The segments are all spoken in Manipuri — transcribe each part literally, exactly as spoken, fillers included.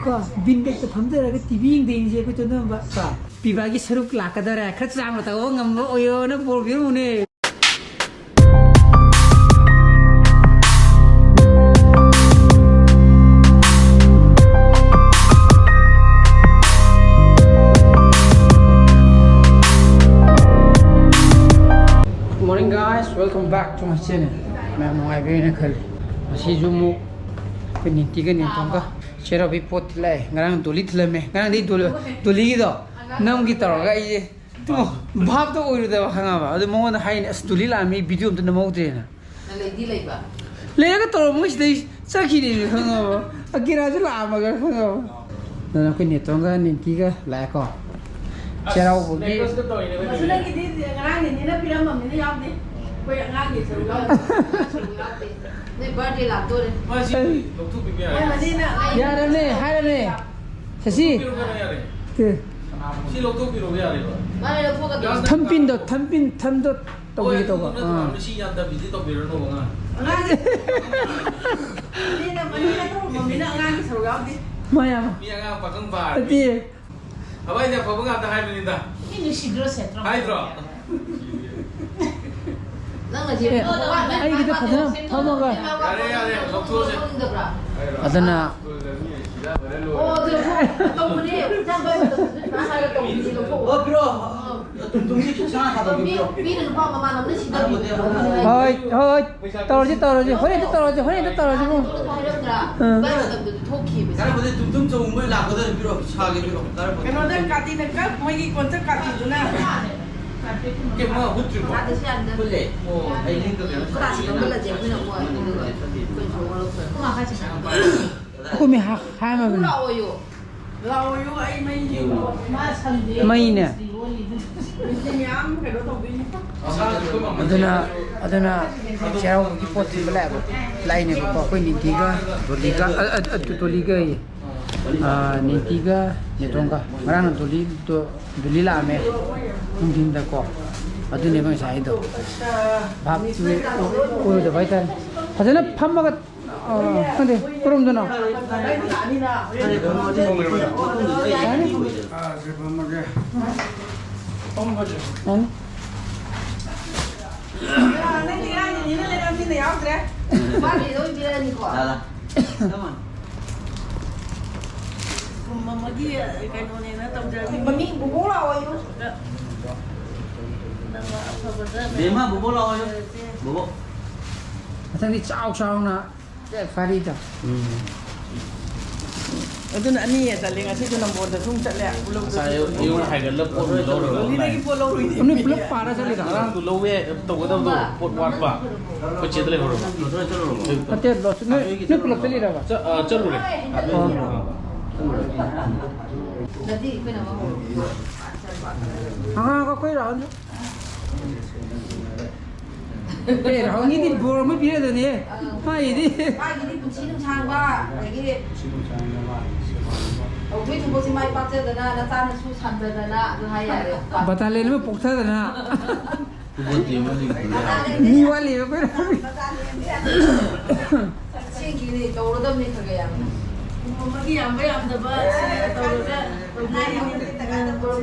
ꯀꯣ, ꯕꯤꯟ ꯕꯦꯒꯇ ꯐꯝꯊꯔꯒ ꯇꯤ ꯚꯤ ꯌꯦꯡꯗ ꯌꯦꯡꯁꯦ ꯑꯩꯈꯣꯏ ꯇꯣꯟꯗꯣꯟꯕ꯫ ꯀꯣ, ꯄꯤꯕꯥꯒꯤ ꯁꯔꯨꯛ ꯂꯥꯛꯀꯗꯧꯔꯦ꯫ ꯈꯔ ꯆꯥꯡꯅ ꯇꯧꯕ ꯉꯝꯕ ꯑꯣꯏꯌꯣꯅ ꯕꯣꯔ ꯄꯤꯔꯝꯃꯨꯅꯦ꯫ Good morning, guys. Welcome back to my channel. ꯃꯌꯥꯝ ꯅꯨꯡꯉꯥꯏꯕꯤꯔꯦꯅ ꯈꯜꯂꯤ꯫ ꯉꯁꯤꯁꯨ ꯑꯃꯨꯛ ꯑꯩꯈꯣꯏ ꯅꯤꯡꯇꯤꯒ ꯅꯦꯟꯇꯣꯟꯒ ꯆꯩꯔꯥꯎꯕꯒꯤ ꯄꯣꯠ ꯊꯤꯜꯂꯛꯑꯦ꯫ ꯉꯔꯥꯡ ꯗꯣꯂꯤ ꯊꯤꯜꯂꯝꯃꯦ꯫ ꯉꯔꯥꯡꯗꯤ ꯗꯣꯂꯤ-, ꯗꯣꯂꯤꯒꯤꯗꯣ ꯅꯝꯒꯤ ꯇꯧꯔꯒ ꯑꯩꯁꯦ ꯚꯥꯞꯇꯣ ꯑꯣꯏꯔꯨꯗꯕ, ꯈꯪꯉꯕ? ꯑꯗꯨ ꯃꯉꯣꯟꯗ ꯍꯥꯏꯅꯦ, "ꯑꯁ, ꯗꯣꯂꯤ ꯂꯥꯛꯑꯝꯃꯤ, ꯚꯤꯗꯤꯑꯣ ꯑꯝꯇ ꯅꯝꯍꯧꯗ꯭ꯔꯦꯅ"꯫ ꯅꯪ ꯂꯩꯗꯤ ꯂꯩꯕ? ꯂꯩꯔꯒ ꯇꯧꯔꯝꯃꯒ ꯁꯤꯗꯩ ꯆꯠꯈꯤꯅꯦ, ꯈꯪꯉꯕ? ꯑꯀꯤꯔꯥꯁꯨ ꯂꯥꯛꯑꯝꯃꯒ, ꯈꯪꯉꯕ? ꯑꯗꯨꯅ ꯑꯩꯈꯣꯏ ꯅꯦꯇꯣꯟꯒ ꯅꯤꯡꯀꯤꯒ ꯂꯥꯛꯑꯦꯀꯣ꯫ ꯆꯩꯔꯥꯎꯕꯒꯤ ꯃꯁꯤ ꯅꯪꯒꯤꯗꯤ ꯉꯔꯥꯡ ꯅꯤꯅꯦꯅ ꯄꯤꯔꯝꯃꯕꯅꯤꯅ ꯌꯥꯎꯗꯦ꯫ ꯑꯩꯈꯣꯏ ꯑꯉꯥꯡꯒꯤ ꯁꯔꯨꯛ ꯌꯥꯎꯗꯦ꯫ ꯁꯔꯨꯛ ꯌꯥꯎꯗꯦ꯫ ꯅꯣꯏ ꯕꯥꯔꯗꯦ ꯂꯥꯛꯇꯣꯔꯦ꯫ ꯃꯥ ꯁꯤ ꯂꯧꯊꯣꯛꯄꯤꯕ ꯌꯥꯔꯦ꯫ ꯃꯣꯏ ꯃꯅꯦꯅ ꯌꯥꯔꯕꯅꯦ, ꯍꯥꯏꯔꯕꯅꯦ꯫ ꯁꯁꯤ꯫ ꯂꯧꯊꯣꯛꯄꯤꯔꯣ ꯀꯩꯅꯣ ꯌꯥꯔꯦ꯫ ꯀꯦ꯫ ꯁꯤ ꯂꯧꯊꯣꯛꯄꯤꯔꯣ ꯌꯥꯔꯦꯕ꯫ ꯃꯥꯅ ꯂꯧꯊꯣꯛꯀꯗꯧꯕ꯫ ꯊꯝꯄꯤꯟꯗꯣ, ꯊꯝꯄꯤꯟ, ꯊꯝꯗꯣ ꯇꯧꯕꯤꯒꯦ ꯇꯧꯕ꯫ ꯍꯣꯏ, ꯑꯗꯨ ꯅꯠꯇꯕ ꯑꯥ꯫ ꯃꯁꯤ ꯌꯥꯟꯗꯕꯤꯗꯤ ꯇꯧꯕꯤꯔꯅꯣꯕ, ꯑꯉꯥꯡ꯫ ꯑꯉꯥꯡꯒꯤ ꯃꯅꯦꯅ, ꯃꯅꯦꯅ ꯇꯧꯔꯝꯃꯕꯅꯤꯅ ꯑꯉꯥꯡꯒꯤ ꯁꯔꯨꯛ ꯌꯥꯎꯗꯦ꯫ ꯃꯥ ꯌꯥꯝ ꯃꯤ ꯑꯉꯥꯡ ꯄꯥꯈꯪ ꯐꯥꯔꯗꯤ꯫ ꯅꯠꯇꯦ꯫ ꯑꯕꯥꯏꯗꯤ ꯑꯐꯕ ꯉꯥꯛꯇ ꯍꯥꯏꯕꯅꯤꯗ꯫ ꯃꯤ ꯅꯨꯡꯁꯤꯗ꯭ꯔꯣ ꯁꯦꯠꯇ꯭ꯔꯣ? ꯍꯥꯏꯗ꯭ꯔꯣ? ꯅꯪꯅ ꯑꯦ, ꯁꯦꯠꯄꯗꯣ ꯑꯩꯒꯤꯗꯣ ꯐꯖꯅ ꯐꯝꯃꯒ꯫ ꯌꯥꯔꯦ, ꯌꯥꯔꯦ, ꯂꯧꯊꯣꯛꯑꯁꯦ꯫ ꯈꯪꯗꯕ꯭ꯔꯥ? ꯑꯗꯨꯅ ꯑꯣ, ꯑꯗꯨ ꯂꯧꯊꯣꯛ-, ꯇꯧꯕꯅꯦ꯫ ꯏꯟꯖꯥꯡ ꯄꯥꯏꯕ ꯃꯇꯝꯗ ꯁꯨꯃꯥꯏꯅ ꯍꯥꯏꯔꯒ ꯇꯧꯕꯅꯦ, ꯂꯧꯊꯣꯛꯑꯣ꯫ ꯑꯣ, ꯄꯤꯔꯣ꯫ ꯇꯨꯝꯇꯨꯝꯁꯤ ꯈꯤꯇꯪ ꯍꯥꯟꯅ ꯇꯧꯕꯤꯔꯣ꯫ ꯃꯤ-, ꯃꯤꯅ ꯅꯨꯄꯥ ꯃꯃꯥꯟꯅꯕꯅ ꯁꯤꯗꯕꯤꯗꯣ꯫ ꯍꯣꯏ, ꯍꯣꯏ, ꯇꯧꯔꯁꯤ, ꯇꯧꯔꯁꯤ꯫ ꯍꯣꯔꯦꯟ ꯍꯦꯛꯇ ꯇꯧꯔꯁꯤ, ꯍꯣꯔꯦꯟ ꯍꯦꯛꯇ ꯇꯧꯔꯁꯤ, ꯏꯕꯨꯡꯉꯣ꯫ ꯍꯥꯏꯔꯛꯇ꯭ꯔꯥ? ꯑꯥ꯫ ꯏꯕꯥꯏ ꯃꯇꯝꯗꯨꯗꯤ ꯊꯣꯛꯈꯤꯕꯁꯦ꯫ ꯀꯔꯝꯕꯗ ꯇꯨꯝꯇꯨꯝ ꯆꯧ ꯃꯣꯏ ꯂꯥꯛꯄꯗ ꯑꯣꯏꯅ ꯄꯤꯔꯛꯑꯣ, ꯁꯥꯒꯦ ꯄꯤꯔꯛꯑꯣ, ꯀꯔꯝꯕꯗ? ꯀꯩꯅꯣꯗ ꯀꯥꯇꯤꯅ ꯀꯛ-, ꯃꯣꯏꯒꯤ ꯀꯣꯟꯆꯛ ꯀꯥꯇꯤꯗꯨꯅ꯫ ꯀꯦ, ꯃꯥ ꯍꯨꯠꯇ꯭ꯔꯤꯕꯣ? ꯀꯥꯇꯤꯁꯦ ꯌꯥꯝꯅ ꯍꯨꯠꯂꯦ꯫ ꯑꯣ, ꯑꯩ ꯂꯤꯡꯒ ꯀꯩꯅꯣ ꯀꯥꯇꯤ ꯂꯧꯍꯜꯂꯁꯦ ꯑꯩꯈꯣꯏꯅ ꯑꯃꯨꯛ, ꯑꯗꯨꯒ ꯑꯩꯈꯣꯏ ꯁꯣꯛꯑ ꯂꯧꯊꯣꯛꯑꯦ꯫ ꯑꯩꯈꯣꯏ ꯃꯥ ꯈꯥꯏꯁꯦ꯫ ꯑꯩꯈꯣꯏ ꯃꯤ ꯍꯥ-, ꯍꯥꯏꯔꯝꯃꯕꯅꯤ꯫ ꯂꯥꯛꯑꯣꯌꯣ꯫ ꯂꯥꯛꯑꯣꯌꯣ, ꯑꯩ ꯃꯩ ꯌꯦꯡꯉꯣ꯫ ꯃꯥ ꯁꯪꯗꯦ꯫ ꯃꯩꯅꯦ꯫ ꯃꯤꯁꯇ꯭ꯔꯤ ꯑꯣꯜꯂꯤꯗꯨ꯫ ꯃꯤꯁꯇ꯭ꯔꯤ ꯃꯌꯥꯝ ꯀꯩꯅꯣ ꯇꯧꯗꯣꯏꯅꯤ꯫ ꯑꯗꯨꯅ, ꯑꯗꯨꯅ ꯆꯩꯔꯥꯎꯕꯒꯤ ꯄꯣꯠ ꯊꯤꯟꯕ ꯂꯥꯛꯑꯦꯕ, ꯂꯥꯛꯏꯅꯦꯕꯀꯣ꯫ ꯑꯩꯈꯣꯏ ꯅꯤꯡꯇꯤꯒ ꯗꯣꯂꯤꯒ, ꯑ, ꯑ, ꯑ, ꯗꯣꯂꯤꯒ ꯑꯌꯦ꯫ ꯑ, ꯅꯤꯡꯇꯤꯒ ꯅꯦꯇꯣꯟꯒ꯫ ꯉꯔꯥꯡꯅ ꯗꯣꯂꯤ, ꯗꯣ-, ꯗꯣꯂꯤ ꯂꯥꯛꯑꯝꯃꯦ ꯅꯨꯡꯊꯤꯟꯗꯀꯣ꯫ ꯑꯗꯨꯅꯦꯕ ꯉꯁꯥꯏ ꯑꯩꯗꯣ꯫ ꯚꯥꯞꯁꯨ ꯑꯣꯏꯔꯨꯗꯕ ꯍꯥꯏꯇꯥꯔꯦ꯫ ꯐꯖꯅ ꯐꯝꯃꯒ ꯑꯥ, ꯈꯪꯗꯦ, ꯀꯔꯣꯝꯗꯅꯣ? ꯌꯥꯅꯤ? ꯌꯥꯅꯤ? ꯅꯪꯗꯤ ꯉꯔꯥꯡ ꯅꯤꯅꯦꯅ ꯂꯩꯔꯝꯃꯤꯅ ꯌꯥꯎꯗ꯭ꯔꯦ꯫ ꯃꯥꯒꯤ ꯂꯣꯏ ꯄꯤꯔꯛꯑꯅꯤꯀꯣ? ꯂꯥ, ꯂꯥ꯫ ꯃꯃꯥꯒꯤ ꯀꯩꯅꯣꯅꯦꯅ ꯇꯧꯖꯔꯤ꯫ ꯃꯃꯤꯡ ꯕꯨꯕꯣꯛ ꯂꯥꯛꯑꯣꯌꯨ꯫ ꯅꯪ ꯑꯐꯕꯗ ꯕꯦꯝꯃ, ꯕꯨꯕꯣꯛ ꯂꯥꯛꯑꯣꯌꯨ꯫ ꯕꯨꯕꯣꯛ꯫ ꯃꯊꯪꯗꯤ ꯆꯥꯎ ꯆꯥꯎꯅ꯫ ꯐꯔꯤꯗ꯫ ꯎꯝ꯫ ꯑꯗꯨꯅ ꯑꯅꯤ ꯆꯠꯂꯦ, ꯉꯁꯤꯁꯨ ꯅꯝꯕꯣꯜꯗꯁꯨ ꯑꯃꯨꯛ ꯆꯠꯂꯦ꯫ ꯉꯁꯥꯏ ꯑꯌꯨꯛ, ꯑꯌꯨꯛ ꯍꯥꯏꯒꯠꯂ ꯄꯣꯠ ꯑꯃꯨꯛ ꯂꯧꯔꯨꯔꯕ ꯗꯦꯜꯂꯤꯗꯒꯤ ꯄꯣꯠ ꯂꯧꯔꯨꯏꯅꯦ꯫ ꯅꯣꯏ ꯄꯨꯂꯞ ꯄꯥꯔ ꯆꯠꯂꯤꯔꯣ? ꯉꯔꯥꯡꯗꯣ ꯂꯧꯋꯦ ꯇꯧꯒꯗꯕꯗꯣ ꯄꯣꯠ ꯋꯥꯠꯄ꯫ ꯑꯩꯈꯣꯏ ꯆꯦꯗ ꯂꯩꯍꯧꯔꯕ꯫ ꯅꯠꯇꯦ, ꯂꯣꯠꯁꯤ-, ꯅꯣꯏ, ꯅꯣꯏ ꯄꯨꯂꯞ ꯆꯠꯂꯤꯔꯕ? ꯆ-, ꯑ, ꯆꯠꯂꯨꯔꯦ꯫ ꯑꯣ꯫ ꯑꯉꯥꯡ ꯑꯩꯈꯣꯏ ꯔꯥꯍꯨꯜ꯫ ꯑꯦ, ꯔꯥꯍꯨꯜꯒꯤꯗꯤ ꯕꯣꯔ ꯑꯃ ꯄꯤꯔꯗꯅꯦ꯫ ꯑꯥ꯫ ꯃꯥꯒꯤꯗꯤ꯫ ꯃꯥꯒꯤꯗꯤ ꯄꯨꯟꯁꯤ ꯅꯨꯡꯁꯥꯡꯕ, ꯑꯗꯒꯤ ꯄꯨꯟꯁꯤ ꯅꯨꯡꯁꯥꯡꯕ, ꯃꯥꯒꯤ ꯁꯦꯕꯥ ꯇꯧꯕ꯫ ꯇꯧꯗꯣꯏ ꯊꯕꯛꯁꯤ ꯃꯥꯏ ꯄꯥꯛꯆꯗꯅ, ꯅꯆꯥ ꯅꯁꯨ ꯁꯥꯟꯗꯗꯅ ꯑꯗꯨ ꯍꯥꯏ ꯌꯥꯔꯦ꯫ ꯕꯇꯥꯂꯤꯌꯟ ꯑꯃ ꯄꯣꯛꯊꯗꯅ꯫ ꯐꯨꯠꯕꯣꯜ ꯇꯤꯝ ꯑꯃ ꯂꯤꯡꯈꯠꯂꯦ꯫ ꯕꯇꯥꯂꯤꯌꯟ꯫ ꯃꯤ ꯋꯥꯠꯂꯤꯕ ꯑꯩꯈꯣꯏꯅ꯫ ꯕꯇꯥꯂꯤꯌꯟꯗꯤ ꯌꯥꯝꯅ ꯑꯁꯦꯡꯀꯤꯅꯦ, ꯇꯧꯔꯗꯕꯅꯤ ꯈꯔ ꯈꯔ ꯌꯥꯝꯅ꯫ ꯅꯣꯡꯃꯒꯤ ꯌꯥꯝꯕ ꯌꯥꯝꯗꯕ ꯇꯧꯔꯒ ꯇꯧꯖꯔꯤꯅꯤ꯫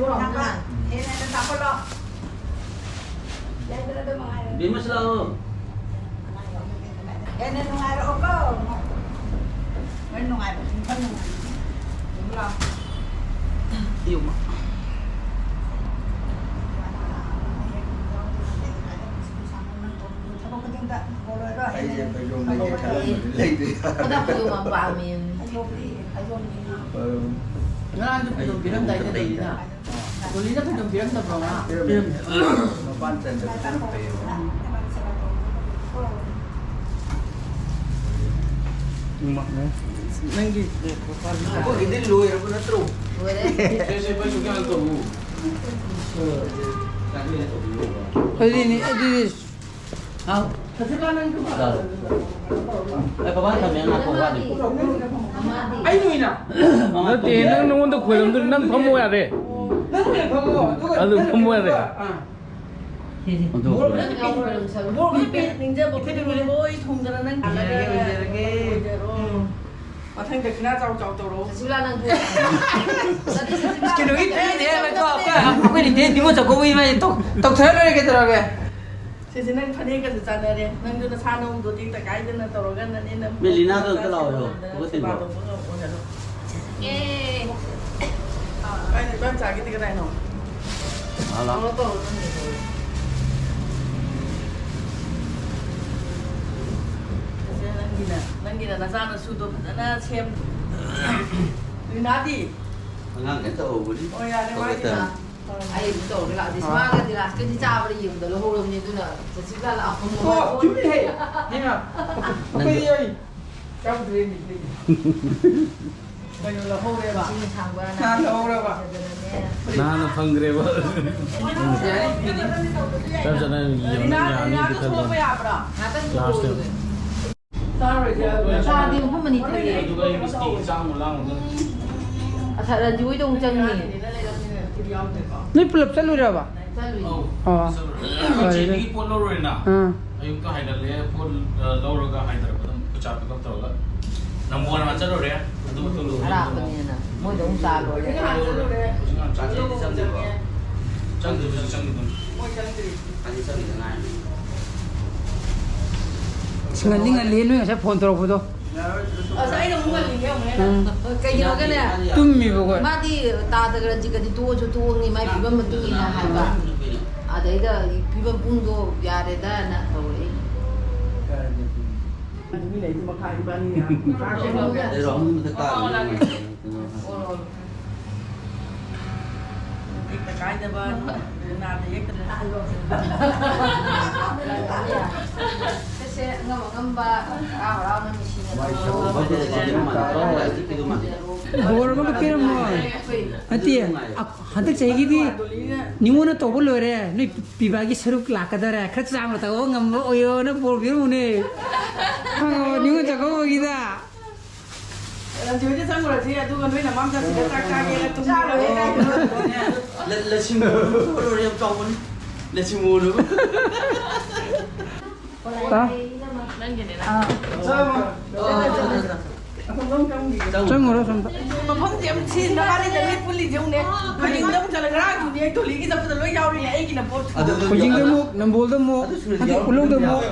ꯍꯦꯟꯅ ꯍꯦꯟꯅ ꯆꯥꯎꯈꯠꯂꯣ꯫ ꯕꯤꯃꯁ ꯂꯥꯛꯑꯣ꯫ ꯍꯦꯟꯅ ꯅꯨꯡꯉꯥꯏꯔꯛꯑꯣꯀꯣ꯫ ꯍꯣꯔꯦꯟ ꯅꯨꯡꯉꯥꯏꯕ, ꯈꯔ ꯅꯨꯡꯉꯥꯏꯕ꯫ ꯑꯗꯨꯝ ꯂꯥꯛꯑꯣ꯫ ꯏꯌꯨꯝꯃ꯫ ꯊꯕꯛ ꯈꯨꯗꯤꯡꯗ ꯍꯣꯜꯂꯣꯏꯔꯣ꯫ ꯑꯩꯁꯦ ꯐꯩꯖꯣꯝ ꯂꯩꯒꯦ ꯈꯜꯂꯝꯕꯅꯤ, ꯂꯩꯇꯦ꯫ ꯈꯨꯗꯛ ꯐꯩꯖꯣꯝ ꯌꯥꯝ ꯄꯥꯝꯃꯦ꯫ ꯐꯩꯖꯣꯝꯗꯤ, ꯐꯩꯖꯣꯝꯗꯤ꯫ ꯑ, ꯉꯔꯥꯡꯁꯨ ꯐꯩꯖꯣꯝ ꯄꯤꯔꯝꯗꯥꯏꯗ ꯂꯩꯅ꯫ ꯗꯣꯂꯤꯅ ꯐꯩꯖꯣꯝ ꯄꯤꯔꯝꯗꯕ꯭ꯔꯣ ꯉꯔꯥꯡ? ꯄꯤꯔꯝꯃꯦ꯫ ꯃꯄꯥꯟ ꯆꯟꯗꯕꯗꯨꯅ ꯐꯩꯌꯦꯕ꯫ ꯅꯪꯒꯤ ꯑꯩꯈꯣꯏꯒꯤꯗꯤ ꯂꯣꯏꯔꯕ ꯅꯠꯇ꯭ꯔꯣ? ꯂꯣꯏꯔꯦ꯫ ꯁꯦ, ꯁꯦ, ꯐꯩꯖꯣꯝ ꯀꯌꯥ ꯇꯧꯕꯅꯣ? ꯑꯗꯨꯗꯤ, ꯑꯗꯨꯗꯤ ꯍꯥꯎ꯫ ꯑꯩ ꯕꯕꯥ ꯊꯝꯃꯦ, ꯉꯥꯏꯈꯣ, ꯋꯥꯠꯂꯤ꯫ ꯑꯩ ꯅꯣꯏꯅ ꯅꯠꯇꯦ, ꯅꯪ ꯅꯉꯣꯟꯗ ꯈꯣꯏꯔꯝꯗꯣꯏꯅꯤ, ꯅꯪ ꯐꯝꯃꯣ ꯌꯥꯔꯦ꯫ ꯅꯪ ꯑꯣꯏꯅ ꯐꯝꯃꯣ, ꯑꯗꯨꯒ ꯑꯗꯨ ꯐꯝꯃꯣ ꯌꯥꯔꯦ꯫ ꯑꯥ꯫ ꯃꯣꯔꯣꯛ ꯃꯦꯠꯄ ꯄꯤꯛ-, ꯃꯣꯔꯣꯛ ꯃꯦꯠꯄ ꯄꯤꯛ ꯅꯤꯡꯖꯕ ꯈꯨꯗꯤꯡꯃꯛ ꯂꯣꯏ ꯊꯨꯡꯗꯅ ꯅꯪ ꯑꯣꯏꯖꯔꯒꯦ, ꯑꯣꯏꯖꯔꯒꯦ꯫ ꯑꯣꯏꯖꯔꯣ꯫ ꯎꯝ꯫ ꯃꯊꯪꯗ ꯈꯤꯅꯥ ꯆꯥꯎ ꯆꯥꯎ ꯇꯧꯔꯣ꯫ ꯁꯨꯁꯤꯂꯥ, ꯅꯪ ꯄꯨ-, ꯆꯠꯂꯨ, ꯆꯠꯂꯨ, ꯆꯠꯂꯨ꯫ ꯀꯩꯅꯣꯒꯤ ꯇ꯭ꯔꯦꯟꯗꯤ ꯍꯥꯏꯕꯀꯣ, ꯑꯩꯈꯣꯏ, ꯑꯩꯈꯣꯏ ꯅꯤꯡꯊꯦꯝ ꯅꯤꯉꯣꯜ ꯆꯥꯛꯀꯧꯕꯒꯤ ꯃꯥꯏ ꯇꯧ-, ꯇꯧꯊꯔ ꯂꯣꯏꯔꯦ, ꯀꯩꯗꯧꯔꯒꯦ? ꯁꯤꯁꯦ ꯅꯪ ꯐꯅꯦꯛꯀꯁꯨ ꯆꯥꯟꯅꯔꯦ꯫ ꯅꯪꯁꯨ ꯅꯁꯥ ꯅꯎꯗꯣ ꯇꯦꯛꯇ ꯀꯥꯏꯗꯅ ꯇꯧꯔꯒ ꯅꯅꯦ ꯅꯪ ꯃꯦꯂꯤꯅꯥꯗꯣ ꯑꯝꯇ ꯂꯥꯛꯑꯣ, ꯁꯦꯕꯥ ꯍꯧꯒꯠꯇ꯭ꯔꯤꯕꯣ? ꯇꯧꯕ ꯉꯝꯃꯣꯏ ꯍꯥꯏꯕ꯫ ꯑꯦ꯫ ꯀꯥꯏꯅ ꯏꯕꯥꯝꯆꯥꯒꯤꯗꯤ ꯀꯗꯥꯏꯅꯣ? ꯍꯜꯂꯣ꯫ ꯇꯧꯔꯣ, ꯇꯧꯔꯣ, ꯅꯪꯒꯤꯗꯣ꯫ ꯁꯦ, ꯅꯪꯒꯤꯅ, ꯅꯪꯒꯤꯅ ꯅꯆꯥꯅꯁꯨꯗꯣ ꯐꯖꯅ ꯁꯦꯝ-, ꯔꯤꯅꯥꯗꯤ? ꯑꯉꯥꯡ ꯈꯔ ꯇꯧꯍꯧꯕꯅꯤ꯫ ꯑꯣ, ꯌꯥꯔꯦ, ꯃꯥꯒꯤ ꯇꯧꯒꯗꯕꯅꯤ꯫ ꯑꯩ ꯑꯗꯨꯝ ꯇꯧꯔꯒ ꯂꯥꯛꯑꯗꯤ ꯁꯨꯃꯥꯡꯒ ꯇꯤꯂꯥꯁꯀꯗꯤ ꯆꯥꯕꯗ ꯌꯦꯡꯕꯗ ꯂꯧꯍꯧꯔꯕꯅꯤ, ꯑꯗꯨꯅ ꯆꯠꯁꯤꯕꯂꯥ ꯂꯥꯛꯑꯣ꯫ ꯑꯣ, ꯆꯨꯝꯃꯤꯍꯦ꯫ ꯍꯦꯃꯥ, ꯑꯩꯈꯣꯏꯗꯤ ꯑꯩ ꯆꯥꯕꯗ ꯌꯦꯡꯕꯤꯗ꯭ꯔꯤꯅꯦ꯫ ꯀꯩꯅꯣ ꯂꯧꯍꯧꯔꯦꯕ꯫ ꯏꯁꯤꯡ ꯑꯁꯥꯡꯕ ꯅꯍꯥꯟ ꯂꯧꯍꯧꯔꯕ꯫ ꯐꯖꯅꯅꯦ꯫ ꯅꯍꯥꯟꯅ ꯐꯪꯈ꯭ꯔꯦꯕ꯫ ꯌꯥꯔꯦ, ꯃꯤꯗꯤ꯫ ꯆꯞ ꯆꯥꯅ ꯌꯦꯡꯉ ꯔꯤꯅꯥ, ꯌꯥꯅꯤꯗꯤ ꯔꯤꯅꯥꯗꯣ ꯈꯜꯂꯦ꯫ ꯊꯣꯛꯄ ꯌꯥꯕ꯭ꯔꯥ? ꯉꯥꯛꯇꯪ ꯂꯥꯁꯇ꯫ ꯆꯥꯔꯣꯏꯁꯦ꯫ ꯆꯥꯗꯤ ꯃꯐꯝ ꯑꯅꯤ ꯊꯣꯛꯑꯦ꯫ ꯑꯗꯨꯒ ꯑꯩ ꯃꯤꯁꯇꯤ ꯆꯥꯃꯨꯛ ꯂꯥꯡꯉꯨꯗꯅ꯫ ꯑꯁ, ꯔꯟꯖꯨ ꯍꯣꯏꯗ ꯑꯃꯨꯛ ꯆꯪꯉꯤ꯫ ꯅꯣꯏ ꯄꯨꯂꯞ ꯆꯠꯂꯨꯏꯔꯕ? ꯆꯠꯂꯨꯏ꯫ ꯑꯧ, ꯑꯣ꯫ ꯆꯠꯂꯨꯔꯦ꯫ ꯑꯩꯈꯣꯏ ꯐꯔꯦ꯫ ꯆꯦꯒꯤ ꯄꯣꯠ ꯂꯧꯔꯨꯔꯦꯅ꯫ ꯑꯥ꯫ ꯑꯌꯨꯛꯇ ꯍꯥꯏꯒꯠꯂꯦ, ꯄꯣꯠ, ꯑ, ꯂꯧꯔꯒ ꯍꯥꯏꯊꯔꯛꯄꯗ ꯑꯃꯨꯛ ꯈꯨꯠꯆꯥ pick up ꯇꯧꯔꯒ ꯅꯝꯕꯣꯜ ꯍꯥꯟꯅ ꯆꯠꯂꯨꯔꯦ꯫ ꯑꯗꯨ ꯃꯇꯨꯡꯗ ꯍꯧꯖꯤꯛ ꯑꯔꯥꯞꯄꯅꯤꯅ ꯃꯣꯏꯗ ꯑꯃꯨꯛ ꯆꯥ ꯂꯣꯏꯔꯦ꯫ ꯍꯧꯖꯤꯛ ꯍꯥꯟꯅ ꯆꯥ ꯆꯪꯗ꯭ꯔꯤꯕꯣ? ꯆꯪꯗ꯭ꯔꯤꯕꯣ? ꯆꯪꯗ꯭ꯔꯤꯕꯣ? ꯆꯪꯗ꯭ꯔꯤꯕꯣ? ꯃꯣꯏ ꯆꯪꯗ꯭ꯔꯤ꯫ ꯑꯅꯤ ꯆꯪꯈꯤꯗ ꯉꯥꯏꯔꯤ꯫ ꯑꯁ, ꯉꯜꯂꯤ ꯉꯜꯂꯤ, ꯅꯣꯏ ꯉꯁꯥꯏ ꯐꯣꯟ ꯇꯧꯔꯛꯄꯗꯣ꯫ ꯑꯁ, ꯑꯩꯅ ꯑꯃꯨꯛ ꯉꯜꯂꯤꯅꯦ ꯑꯃꯨꯛ ꯍꯦꯟꯅ꯫ ꯎꯝ꯫ ꯀꯩꯒꯤꯅꯣꯒꯅꯦ? ꯇꯨꯝꯃꯤꯕ ꯑꯩꯈꯣꯏ꯫ ꯃꯥꯗꯤ ꯇꯥꯗꯒ ꯔꯟꯖꯤꯠꯀꯗꯤ ꯇꯣꯛꯑꯁꯨ ꯇꯣꯛꯑꯅꯤ, ꯃꯥꯏ ꯐꯤꯕꯝ ꯃꯇꯨꯡ ꯏꯟꯅ ꯍꯥꯏꯕ꯫ ꯑꯗꯩꯗ ꯐꯤꯕꯝ ꯄꯨꯡꯗꯣ ꯌꯥꯔꯦꯗꯅ ꯇꯧꯔꯛꯏ꯫ ꯃꯤ ꯂꯩꯇꯦ ꯃꯈꯥ ꯏꯕꯥꯅꯤꯅ꯫ ꯑꯗꯩ ꯔꯥꯍꯨꯜ ꯃꯊꯛ ꯀꯥꯔꯤꯅꯦ꯫ ꯍꯦꯛꯇ ꯀꯥꯏꯗꯕ, ꯅꯥꯗ ꯌꯦꯛꯇꯅ꯫ ꯁꯦ, ꯁꯦ, ꯑꯉꯝ ꯑꯉꯝꯕ, ꯍꯔꯥꯎ ꯍꯔꯥꯎꯅ ꯅꯨꯡꯁꯤꯅ ꯇꯧꯔꯣ꯫ ꯕꯣꯔ ꯑꯃꯒ ꯄꯤꯔꯝꯃꯣ꯫ ꯅꯠꯇꯦ, ꯍꯟꯗꯛ ꯆꯍꯤꯒꯤꯗꯤ ꯅꯤꯉꯣꯟꯅ ꯇꯧꯕ ꯂꯣꯏꯔꯦ꯫ ꯅꯣꯏ ꯄꯤꯕꯥꯒꯤ ꯁꯔꯨꯛ ꯂꯥꯛꯀꯗꯧꯔꯦ꯫ ꯈꯔ ꯆꯥꯎꯅ ꯇꯧꯕ ꯉꯝꯕ ꯑꯣꯏꯌꯣꯅ ꯕꯣꯔ ꯄꯤꯔꯝꯃꯨꯅꯦ꯫ ꯑꯣ, ꯅꯤꯉꯣꯜ ꯆꯥꯛꯀꯧꯕꯒꯤꯗ꯫ ꯔꯟꯖꯤꯠ ꯍꯣꯏꯗ ꯆꯪꯉꯨꯔꯁꯤ, ꯑꯗꯨꯒ ꯅꯣꯏ ꯅꯃꯥꯝꯆꯥꯁꯤꯡꯗ ꯆꯥꯛ ꯆꯥꯒꯦꯔꯥ ꯇꯨꯝꯒꯦꯔꯥ ꯂꯣꯏ ꯀꯥꯏꯗꯅꯣ꯫ ꯂ-, ꯂꯁꯤꯡ ꯂꯣꯏꯔꯦ, ꯌꯥꯝ ꯆꯥꯎꯕꯅꯤ꯫ ꯅꯆꯤꯡꯕꯗꯨ꯫ ꯇꯥ? ꯅꯪꯒꯤꯅꯦ, ꯅꯪ꯫ ꯑꯥ꯫ ꯆꯪꯉꯨꯔꯣ ꯁꯣꯝꯗ꯫ ꯃꯐꯝꯁꯦ ꯌꯥꯝ ꯁꯤꯟꯕ ꯃꯥꯜꯂꯤꯗ, ꯃꯤ ꯄꯨꯜꯂꯤꯁꯦ ꯌꯦꯡꯉꯨꯅꯦ꯫ ꯈꯣꯏꯖꯤꯡꯗ ꯑꯃꯨꯛ ꯆꯠꯂ, ꯉꯔꯥꯡꯁꯨꯅꯦ ꯑꯩ ꯊꯣꯂꯤꯒꯤ ꯆꯠꯄꯗ ꯂꯣꯏ ꯌꯥꯎꯔꯤꯅꯦ, ꯑꯩꯒꯤꯅ ꯄꯣꯠ꯫ ꯈꯣꯏꯖꯤꯡꯗ ꯑꯃꯨꯛ, ꯅꯝꯕꯣꯜꯗ ꯑꯃꯨꯛ, ꯍꯟꯗꯛ ꯎꯈ꯭ꯔꯨꯜꯗ ꯑꯃꯨꯛ꯫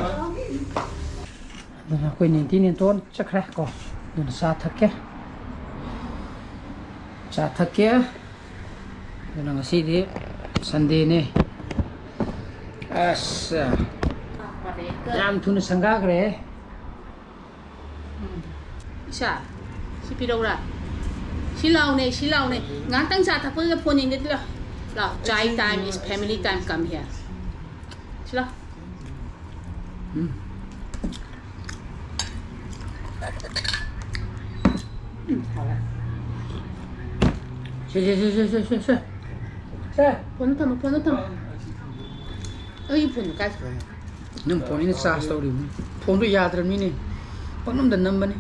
ꯑꯗꯨꯅ ꯑꯩꯈꯣꯏ ꯅꯦꯟꯇꯤ ꯅꯦꯟꯇꯣꯟ ꯆꯠꯈ꯭ꯔꯦ ꯀꯣ꯫ ꯑꯗꯨꯅ ꯆꯥ ꯊꯛꯀꯦ꯫ ꯆꯥ ꯊꯛꯀꯦ꯫ ꯑꯗꯨꯅ ꯉꯁꯤꯗꯤ ꯁꯟꯗꯦꯅꯦ꯫ ꯑꯁ, ꯌꯥꯝ ꯊꯨꯅ ꯁꯪꯒꯥꯈ꯭ꯔꯦ꯫ ꯎꯝ꯫ ꯏꯁꯥ, ꯁꯤ ꯄꯤꯔꯧꯔꯥ? ꯁꯤ ꯂꯥꯎꯅꯦ, ꯁꯤ ꯂꯥꯎꯅꯦ꯫ ꯉꯥꯏꯍꯥꯛꯇꯪ ꯆꯥ ꯊꯛꯄꯗꯨꯗ phone ꯌꯦꯡꯒꯦ ꯂꯥꯎ꯫ ꯂꯥꯎ, chai time is family time, come here꯫ ꯁꯤ ꯂꯥꯎ꯫ ꯎꯝ꯫ ꯎꯝ, ꯍꯥꯎꯔꯦ꯫ ꯁꯦ, ꯁꯦ, ꯁꯦ꯫ ꯁꯦ꯫ Phone ꯊꯝꯃꯣ, phone ꯊꯝꯃꯣ꯫ ꯑꯩꯒꯤ phoneꯗꯣ ꯀꯥꯏ ꯆꯠꯈ꯭ꯔꯒꯦ? ꯅꯪ phone ꯑꯩꯅ charge ꯇꯧꯔꯤꯕꯅꯤ꯫ Phoneꯗꯣ ꯌꯥꯗ꯭ꯔꯕꯅꯤꯅꯦ꯫ ꯄꯪꯅꯝꯗ ꯅꯝꯕꯅꯤ꯫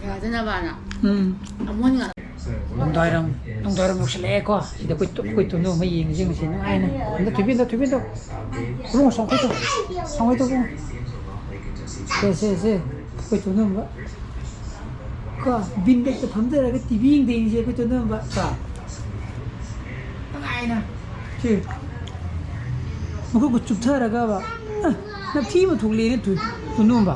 ꯌꯥꯗꯅꯕꯅ꯫ ꯎꯝ꯫ ꯑꯃꯣꯟ ꯉꯥꯛ꯫ ꯅꯨꯡꯗꯥꯡꯋꯥꯏꯔꯝ, ꯅꯨꯡꯗꯥꯡꯋꯥꯏꯔꯝ ꯌꯧꯁꯤꯜꯂꯛꯑꯦꯀꯣ꯫ ꯁꯤꯗ ꯑꯩꯈꯣꯏ ꯇꯨ-, ꯑꯩꯈꯣꯏ ꯇꯨꯝꯅꯕ ꯑꯃ ꯌꯦꯡꯉꯁꯤ ꯉꯁꯤ ꯅꯨꯡꯉꯥꯏꯅ꯫ ꯑꯝꯇ ꯊꯣꯏꯕꯤ, ꯑꯝꯇ ꯊꯣꯏꯕꯤ, ꯑꯝꯇ꯫ ꯏꯕꯨꯡꯉꯣ, ꯁꯣꯝ ꯑꯩꯈꯣꯏ ꯇꯧ-, ꯁꯣꯝ ꯑꯩꯈꯣꯏ ꯇꯧ, ꯏꯕꯨꯡꯉꯣ꯫ ꯁꯦ, ꯁꯦ, ꯁꯦ꯫ ꯑꯩꯈꯣꯏ ꯇꯨꯝꯅꯕ꯫ ꯀꯣ, ꯕꯤꯟꯗ ꯐꯝꯊꯔꯒ TV ꯌꯦꯡꯗꯣꯏꯅꯤꯁꯦ ꯑꯩꯈꯣꯏ ꯇꯨꯝꯅꯕ꯫ ꯀꯣ꯫ ꯅꯨꯡꯉꯥꯏꯅ꯫ ꯁꯤ꯫ ꯃꯈꯨꯠꯀ ꯆꯨꯞꯊꯔꯒꯕ꯫ ꯑ, ꯅꯞꯊꯤ ꯑꯃ ꯊꯣꯛꯂꯛꯑꯦꯅꯦ ꯇꯨ-, ꯇꯨꯝꯅꯕ꯫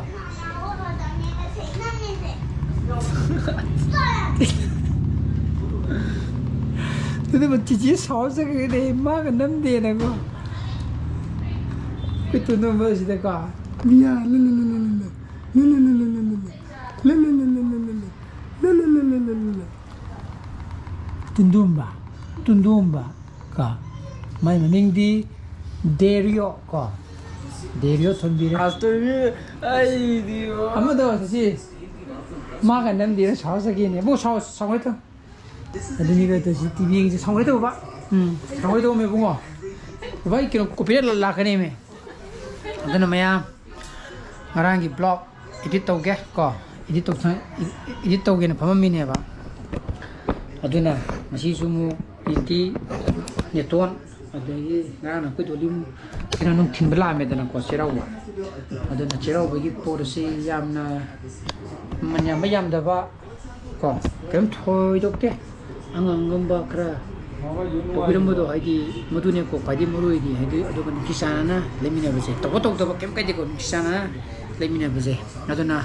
ꯑꯗꯨꯅ ꯆꯤꯆꯦ ꯁꯥꯎꯔ ꯆꯠꯈ꯭ꯔꯦꯅꯦ, ꯃꯥꯒ ꯅꯝꯗꯦꯅꯀꯣ꯫ ꯑꯩꯈꯣꯏ ꯇꯣꯟꯗꯣꯟꯕ ꯑꯁꯤꯗꯀꯣ꯫ ꯃꯤꯌꯥ, ꯂꯨ, ꯂꯨ, ꯂꯨ, ꯂꯨ, ꯂꯨ꯫ ꯂꯨ, ꯂꯨ, ꯂꯨ, ꯂꯨ, ꯂꯨ, ꯂꯨ꯫ ꯂꯨ, ꯂꯨ, ꯂꯨ, ꯂꯨ, ꯂꯨ, ꯂꯨ꯫ ꯂꯨ, ꯂꯨ, ꯂꯨ, ꯂꯨ, ꯂꯨ, ꯂꯨ꯫ ꯇꯨꯟꯗꯣꯝꯕ, ꯇꯨꯟꯗꯣꯝꯕ ꯀꯣ꯫ ꯃꯥꯏ ꯃꯃꯤꯡꯗꯤ ꯗꯦꯔꯤꯌꯣ ꯀꯣ꯫ ꯗꯦꯔꯤꯌꯣ ꯊꯣꯟꯕꯤꯔꯦ꯫ ꯑꯁꯇꯣꯏꯕꯤ, ꯑꯩꯗꯤ ꯑꯃꯗꯣ ꯁꯤ ꯃꯥꯒ ꯅꯝꯗꯦꯅ ꯁꯥꯎꯔ ꯆꯠꯈꯤꯅꯦ꯫ ꯏꯕꯨꯡ ꯁꯥꯎ-, ꯁꯥꯎꯔꯦ ꯇꯧ꯫ ꯑꯗꯨꯅꯤꯒ ꯇꯧꯔꯤꯁꯤ, TV ꯌꯦꯡꯁꯤ꯫ ꯁꯥꯎꯔꯦ ꯇꯧꯕ꯫ ꯎꯝ, ꯁꯥꯎꯔꯦ ꯇꯧꯕ ꯏꯕꯨꯡꯉꯣ꯫ ꯏꯕꯥ, ꯑꯩ ꯀꯩꯅꯣ copyright ꯂꯥꯛꯀꯅꯦꯃꯦ꯫ ꯑꯗꯨꯅ ꯃꯌꯥꯝ ꯉꯔꯥꯡꯒꯤ vlog edit ꯇꯧꯒꯦ ꯀꯣ꯫ Edit ꯇꯧ-, edit ꯇꯧꯒꯦꯅ ꯐꯝꯃꯝꯃꯤꯅꯦꯕ꯫ ꯑꯗꯨꯅ ꯉꯁꯤꯁꯨ ꯑꯃꯨꯛ ꯅꯦꯟꯇꯤ ꯅꯦꯇꯣꯟ ꯑꯗꯒꯤ ꯉꯔꯥꯡꯅ ꯑꯩꯈꯣꯏ ꯗꯣꯂꯤ ꯀꯩꯅꯣ ꯅꯨꯡꯊꯤꯟꯕ ꯂꯥꯛꯑꯝꯃꯦꯗꯅꯀꯣ, ꯆꯩꯔꯥꯎꯕ꯫ ꯑꯗꯨꯅ ꯆꯩꯔꯥꯎꯕꯒꯤ ꯄꯣꯠ ꯑꯁꯤ ꯌꯥꯝꯅ ꯃꯃꯜ ꯌꯥꯝꯕ ꯌꯥꯝꯗꯕ ꯀꯣ, ꯀꯔꯤꯝ ꯊꯣꯏꯗꯣꯛꯇꯦ꯫ ꯑꯉꯝ ꯑꯉꯝꯕ ꯈꯔ ꯇꯧꯕꯤꯔꯝꯕꯗꯣ, ꯍꯥꯏꯗꯤ ꯃꯗꯨꯅꯦꯀꯣ ꯈ꯭ꯋꯥꯏꯗꯒꯤ ꯃꯔꯨ ꯑꯣꯏꯗꯤ, ꯍꯥꯏꯗꯤ ꯑꯗꯨꯒ ꯅꯨꯡꯁꯤ ꯆꯥꯟꯅꯅ ꯂꯩꯃꯤꯟꯅꯕꯁꯦ, ꯇꯧꯕ ꯇꯧꯗꯕ ꯀꯩꯝ ꯀꯥꯏꯗꯦꯀꯣ, ꯅꯨꯡꯁꯤ ꯆꯥꯟꯅꯅ ꯂꯩꯃꯤꯟꯅꯕꯁꯦ꯫ ꯑꯗꯨꯅ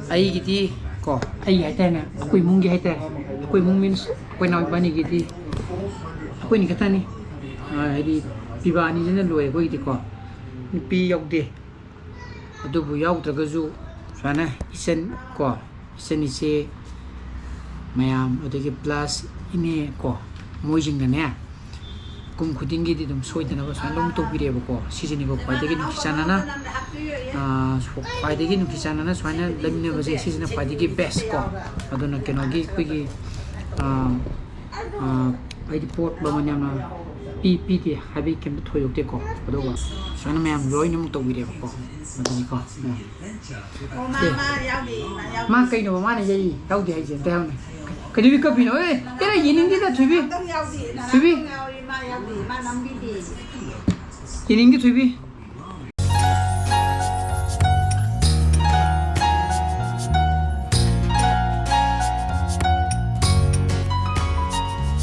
ꯑꯩꯒꯤꯗꯤ ꯀꯣ, ꯑꯩꯒꯤ ꯍꯥꯏꯇꯥꯔꯦꯅꯦ, ꯑꯩꯈꯣꯏ ꯏꯃꯨꯡꯒꯤ ꯍꯥꯏꯇꯥꯔꯦ, ꯑꯩꯈꯣꯏ ꯏꯃꯨꯡ means ꯑꯩꯈꯣꯏ ꯏꯅꯥꯎ ꯏꯕꯥꯅꯤꯒꯤꯗꯤ ꯑꯩꯈꯣꯏꯅꯤ ꯈꯛꯇꯅꯤ꯫ ꯑ, ꯍꯥꯏꯗꯤ ꯄꯤꯕ ꯑꯅꯤꯁꯤꯅ ꯂꯣꯏꯔꯦ ꯑꯩꯈꯣꯏꯒꯤꯗꯤꯀꯣ, ꯅꯨꯄꯤ ꯌꯥꯎꯗꯦ꯫ ꯑꯗꯨꯕꯨ ꯌꯥꯎꯗ꯭ꯔꯒꯁꯨ ꯁꯨꯃꯥꯏꯅ ꯏꯆꯟ ꯀꯣ, ꯏꯆꯟ ꯏꯆꯦ ꯃꯌꯥꯝ, ꯑꯗꯒꯤ plus ꯏꯅꯦ ꯀꯣ, ꯃꯣꯏꯁꯤꯡꯅꯅꯦ ꯀꯨꯝ ꯈꯨꯗꯤꯡꯒꯤꯗꯤ ꯑꯗꯨꯝ ꯁꯣꯏꯗꯅꯕ ꯁꯨꯃꯥꯏꯅ ꯑꯗꯨꯝ ꯇꯧꯕꯤꯔꯦꯕꯀꯣ꯫ ꯁꯤꯁꯤꯅꯤꯀꯣ ꯈ꯭ꯋꯥꯏꯗꯒꯤ ꯅꯨꯡꯁꯤ ꯆꯥꯟꯅꯅ, ꯑ, ꯈ꯭ꯋꯥꯏꯗꯒꯤ ꯅꯨꯡꯁꯤ ꯆꯥꯟꯅꯅ ꯁꯨꯃꯥꯏꯅ ꯂꯩꯃꯤꯟꯅꯕꯁꯦ, ꯁꯤꯁꯤꯅ ꯈ꯭ꯋꯥꯏꯗꯒꯤ best ꯀꯣ꯫ ꯑꯗꯨꯅ ꯀꯩꯅꯣꯒꯤ ꯑꯩꯈꯣꯏꯒꯤ, ꯑ, ꯑ, ꯍꯥꯏꯗꯤ ꯄꯣꯠ ꯃꯃꯜ ꯌꯥꯝꯅ ꯄꯤ ꯄꯤꯗꯦ ꯍꯥꯏꯕꯒꯤ ꯀꯩꯝꯇ ꯊꯣꯏꯗꯣꯛꯇꯦꯀꯣ꯫ ꯑꯗꯨꯒ ꯁꯨꯃꯥꯏꯅ ꯃꯌꯥꯝ ꯂꯣꯏꯅꯃꯛ ꯇꯧꯕꯤꯔꯦꯕꯀꯣ꯫ ꯑꯗꯨꯅꯤꯀꯣ꯫ ꯎꯝ꯫ ꯑꯣ, ꯃꯥ, ꯃꯥ ꯌꯥꯎꯗꯦ, ꯃꯥ ꯌꯥꯎꯗꯦ꯫ ꯃꯥ ꯀꯩꯅꯣꯕ ꯃꯥꯅ ꯌꯩ ꯌꯥꯎꯗꯦ ꯍꯥꯏꯁꯦ? ꯑꯝꯇ ꯍꯥꯏꯌꯨꯅꯦ꯫ ꯀꯩꯗꯧꯕꯤ ꯀꯞꯄꯤꯅꯣ? ꯑꯦ, ꯑꯦꯔꯥ, ꯌꯦꯡꯅꯤꯡꯗꯦꯗ, ꯊꯣꯏꯕꯤ꯫ ꯑꯝꯇꯪ ꯌꯥꯎꯗꯦ, ꯊꯣꯏꯕꯤ꯫ ꯌꯥꯎꯔꯤ, ꯃꯥ ꯌꯥꯎꯗꯦ, ꯃꯥ ꯅꯝꯕꯤꯗꯦ꯫ ꯌꯦꯡꯅꯤꯡꯗꯦ, ꯊꯣꯏꯕꯤ꯫